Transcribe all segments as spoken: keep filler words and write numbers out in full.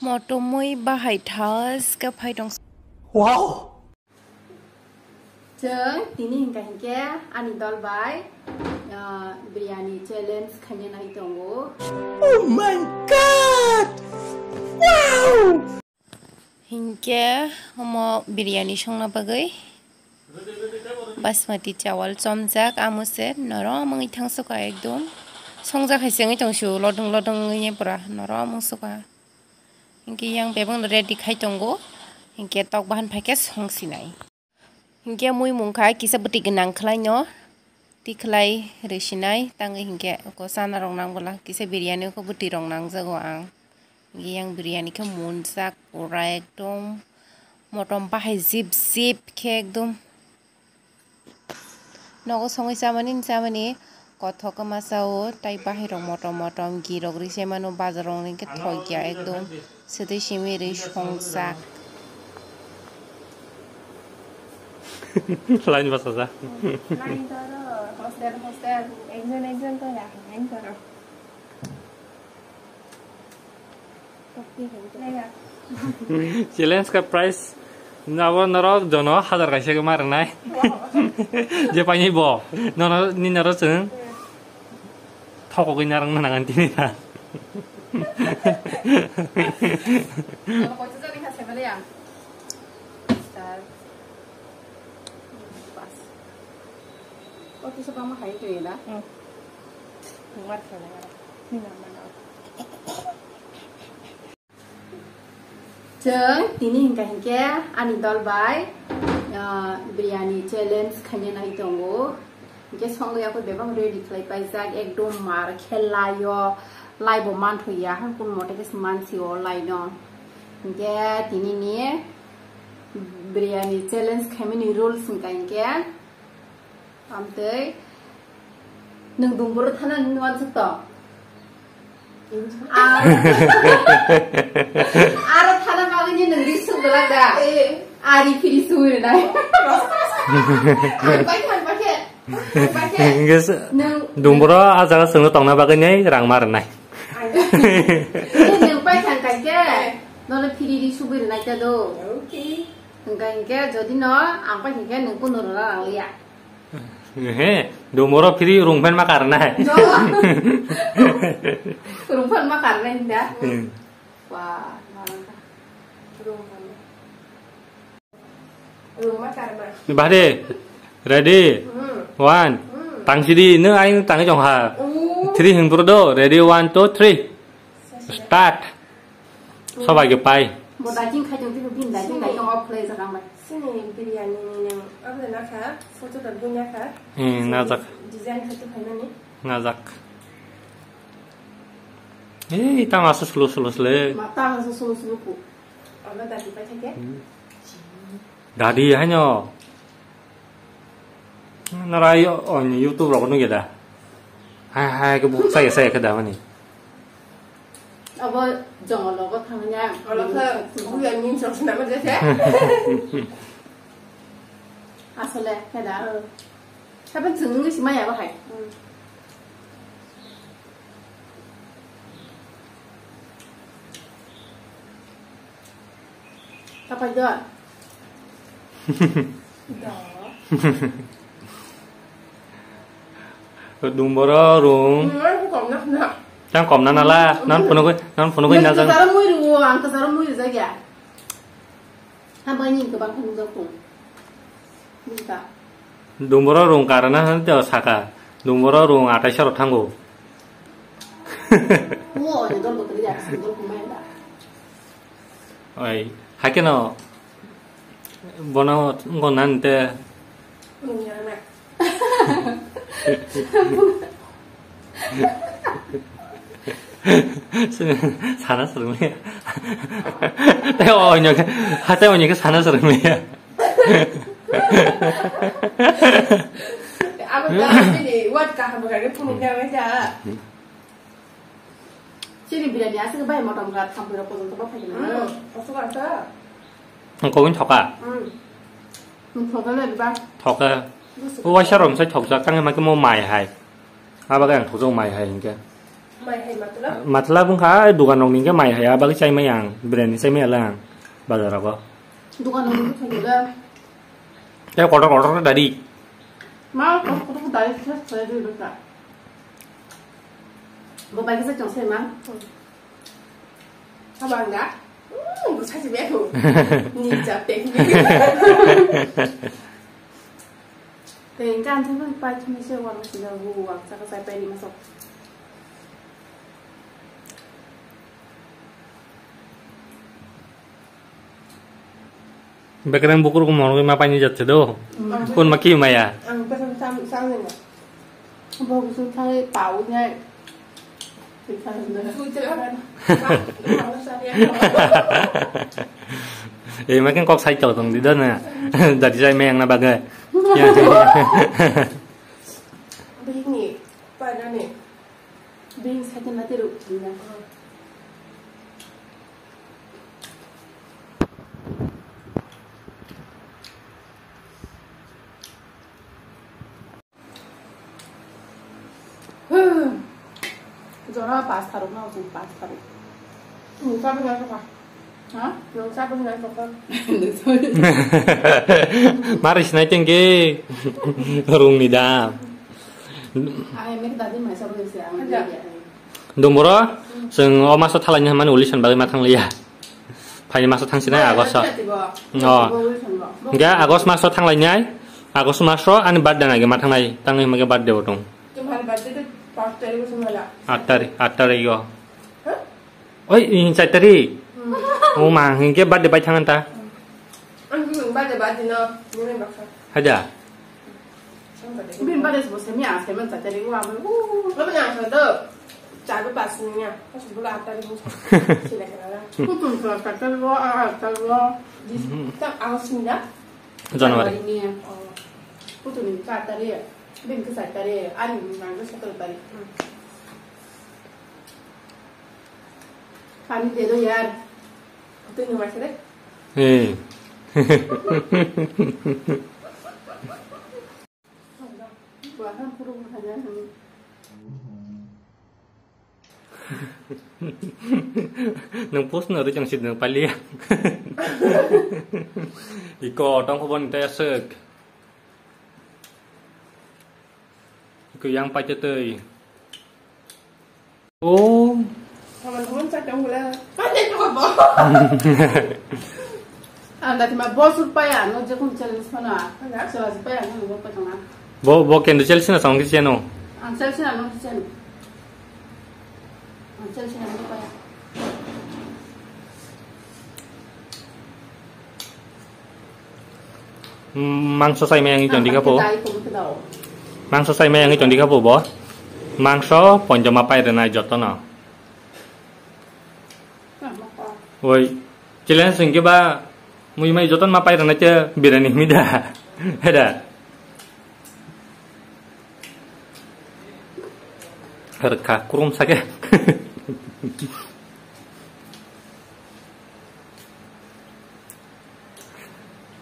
Motomwi bahai thas khe phai tong. Wow! Chwng tini hingka hinkhe ani dol bai, ah, biryani challenge khaina nai tongo. Oh my God! Wow! Hinkhe omo biryani songna bagwi basmati chawal chomjak, amo se norom wngwi thangsuka ekdom. Songjak hai se wngwi tongsu, lodong lodong wngwi pura norom wngsuka. Hinkhe yang bebak no ready khai tongo. Hinkhe tok bahan phaikhe songsinai. Hinkhe mui mungkha kisa bwtwi gwnang khwlaino. Tikhlai rwsinai tangwi hinkhe oko chana rok nang bwla kisa biryani oko bwtwi rok nangjago ang. Hinkhe yang biryani khe munjak pura ekdom motom bahai zip zip khe ekdom. Nogo songwi chamani, chamani kothok khe ma chao, tai bahai rok motom motom, ghee rok ri se mano, bazar rok ni khe thok ya ekdom. Swtwi simi ri songjak. Line basa ja. Line toro, hostel, hostel, ekjon, ekjon to ya, line toro. Challenge ka price nabo norok jono hajar kaisa khe ma rwnai. Je paini bo nono ni noro chwng thokogwi narwkna nangan tini ta. Nono koicha jani kha sebele ang. Star. Pas. O kisa bama hai to ila. Hmm. Mar khala. Ni nama na. Chwng tini hingka hinkhe ani dol bai, ah, biryani challenge khaina nai tongo. Hinkhe songwi yakho bebak ready khlai paijak, ekdom mar khe laio, lai bo manthoya, hakhe kunu mote khe se mansi o lai no. Hinkhe tini ni biryani challenge khaimani rules hingka hinkhe, amtwi nwng dumboro thana nini wansuk to. Aro, aro thana bagwi ni nwng ri suk glak da. Eh. Ari phiri sui nai. Ang pai thang pai khe. Ang pai khe. Hingke se, nwng dumboro a jaga chwngno tongna bagwi ni rang ma rwnai. Ai. Nwng pai thang kai khe. Nono phiri ri sugwi rwnai ta do. Okay. Hingka hinkhe jodi no ang pai thang khe nwng kunu rwna rang liya. He, dumoro phiri rung phen ma karnai. Rung phen ma karnai hinda. Hmm. Wah, malang ka. Rung phen. Rung ma karnai. Bahde, ready? Hmm. One. Hmm. Tang sidi, no, aing tang jong ha. Oh. Three hing pro do. Ready, one, two, three. Start. Sobai khe pai. Bo daiting khai tong, tini bin daiting, sini daiting off khlai jak ang bai. Sini biryani ni nang abo na kha, photo da bunya kha. Hmm, sini najak. Design khai tu khai nani. Najak. Ei, tama se slow, slow, slow. Ma tama se slow, slow ku. Abo dati pai thake. Hmm. Dadi haino. Nara yo, oh, ni YouTube rok nugya da. Hai, hai, ke buk saya, saya ke da mani. Abo jongol rogo thangya. Olo khe buya ni sok sina ma jese. Asole, khe da. Hmm. Saben chwng nungwi si maya bo hai. Hmm. Kapai do. Do. Dumboro rung. Hmm, aku kom nak nak. Tang kom na nala, non phunugwi, non phunugwi na jang. Ang kesara mui rugo, ang kesara mui rujak ya. Hambai ni gabang phunuk jak tong. Buji ka. Dumboro rung karana han te saka. Dumboro rung atai saro thango. Wo, ni dol botol ya, dol kumai da. Oi, hakeno bono ngo nan te. Nung ya na. Sana serung ya. Tei onyo ke, hata onyo ke sana serung ya. Abo ta ni wat ka ha ba ka phunuk ya ja. Chini biryani aswk bai motom ga thampui rok pojonto ba phaikhe nang. Hmm, aswk aswk. Ang kobin thoka. Hmm. Ang thoka le ba. Thoka. Waisa rom sai thokjak tang ma ke mo mai hai. Aba ga ang thokjak mai hai hinkhe. Mai hai matla. Matla bung kha, dukan rok ni khe mai hai, abagwi chai mai ang, brand ni chai mai lang, bazar rogo. Dukan rok ni khe thangwi da. Tei kotor kotor khe dadi. Ma, kotor kotor khe dadi, khe chai dadi bwkha. Bo bai khe chai tong sai ma. Abang da? Hmm, bwsa si bego. Ninja pek. Tei hingke ang thangmani pai thangni se uanw sida, uanw saka sai pai rima sok. Bekereng bukur ko moroi ma paini jatte do. Mm. Kun ma ki maya? Ang pesan sam, sam ni ma. Bo kusung thai pau nyai. Eh, makin kok sai tong di dana. Dari sai meyang na bagai. Ya. Bini, pada ni. Bini sai tong na tiru. Jora pas tharuk na, jora pas tharuk. Nung sa bwsai sokha. Ha? Nung sa bwsai sokha. Mari sinai tengke. Rung ni da. Ai, mek dadi mai sa bwsai ang. Aja. Dumboro, chwng o maso thalai ni hamani uli san bagwi ma thang liya. Phaini maso thang sinai August o. Oh. Hingke August maso thang lai nai. August maso ani birthday nai ma thang nai. Tang ni hingke birthday bo tong. Aat tarik, aat tarik o. Oi, in char tarik. O ma, hingke birthday bai thang ta. Haja. Bin birthday se bo semi ang semi char tarik o abo. Abo na sa do. Char ba pas ni ya. Pas bula aat tarik o. Sila kala. Putun ko aat tarik o, aat tarik o. Dis ta ang sini da. January. January ni ya. Oh. Putun ni aat tarik. Bin ke char tarik. Ani nang ke sotro tarik. Pani de do yaar. Putun ni masa de. Eh. Nung post no rijang sit nung pali. Iko tong khobon ta aswk. Iko yang paite tei. Oh. Teman-teman, saya tunggu lah. Pandai tu apa? Ang dati ma boss rupaya, no je kun challenge mana? Ada. So, rupaya, no, no, pa tanga. Bo, bo kendo challenge na song kisi no? Ang challenge na, no, kisi no. Ang challenge na, no, rupaya. Mangso sai mai ang tong dikha po. Mangso sai mai ang tong dikha po bo. Mangso ponjoma pai rwnai jotono. Oi, challenge hingke ba mui mai joton ma pai rwnai te birani himi da. Heda. Rwkha kurum sake.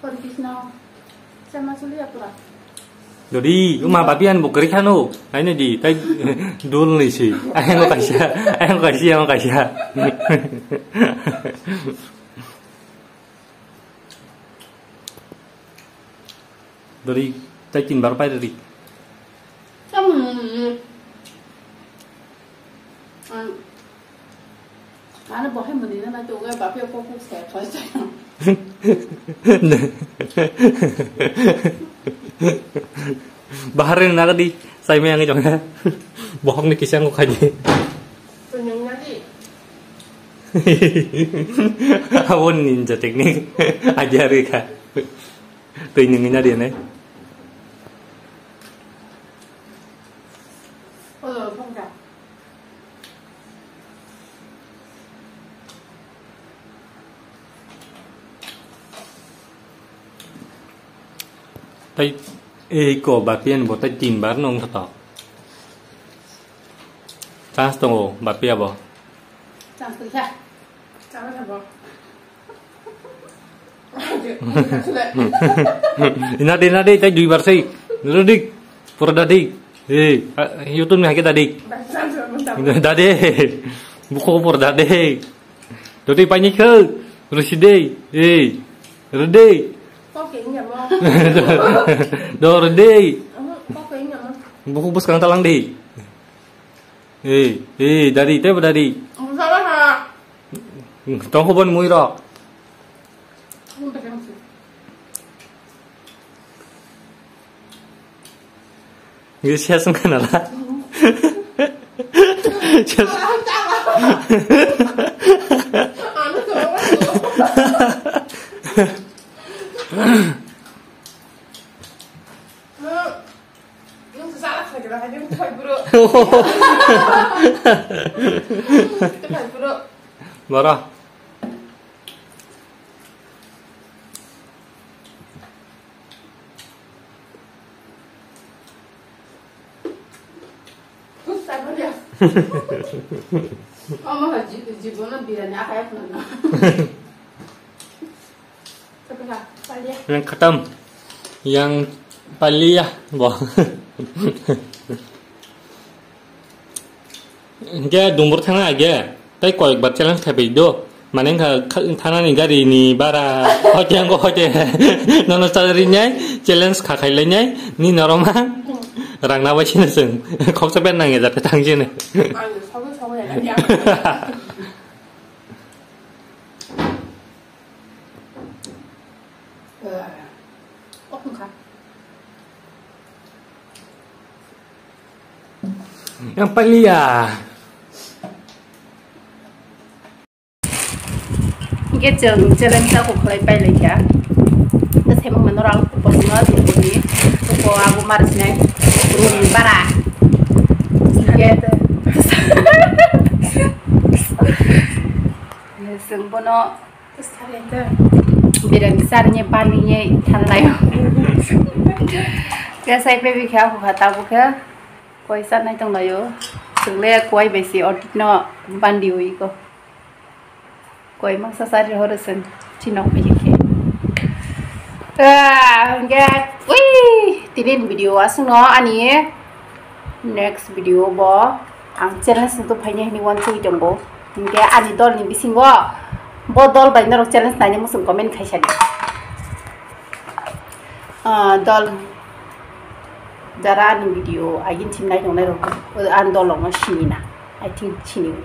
Hare Krishna. Sama suliya pura. Dodi, uma babi an bukri khano. Aine di, tai dul ni si. Ayang kaisa, ayang kaisa, ayang kaisa. Dori, tai tin bar pai dori. Tam. An. Ano bohe muni na na to ga bape ko ko se ko se. Bahar ni nagadi, sai me angi jong. Bohok ni kisang ko khai di. Tunung nadi. Awon ninja technique. Ajari ka. Twi nungwi na de nai. Olo, phone ka. Tai, ei ko bapian bo tai tin bar nung khato. Chance tongo bapia bo. Chance tongkha. Chance tongkha bo. Ina de, ina de, tai dui bar sei. Dulu dik. Pura dadik. Eh, YouTube ni hake dadik. Dade, buku opor dade. Dode paini khe, rusi de, eh, rede. Kok yang nyamuk. Do rede. Kok yang nyamuk. Buku bus kang talang de. Eh, eh, dari, tebo dari. Tongko bon mui rok. Ngi siya sung kana la. Bara. Omo hai ji-, jibono birani akai phunukna. Yang khatam, yang palia bo. Hingke dungbur thangna age, tei koyekbar challenge khaibai do. Mane wngkha kha-, thanani gari ni bara hoite wngkha hoite nono charinai challenge kha khailainai ni noroma rang nabai sini chwng khoksa ben nangya jate thang sini. Yang palia. Hingke chwng challenge ta kok khlai pai lai kha. Hingke semo mano rang kupo sima kupo ni kupo abo mar sinai kupo ni bara. Hingke chwng bono birani sarni bani ye thanlai. Ke sai pe bi kha kha ta bu kha koi sa nai tong layo. Chwng le koi bai si ortit no bandi ui ko. Koi mangsa sari horo sen chinok pijike. Ah, hingke, ui, tinin video aswkno ani next video bo ang challenge nito phaini hini wansugwi tongo. Hingke ani dol ni bisingo bo dol bai norok challenge naina muchung comment khaisadi. Ah, dol jara ani video agin chim nai tongnai rok, ani dol rokno sinina, I think sini.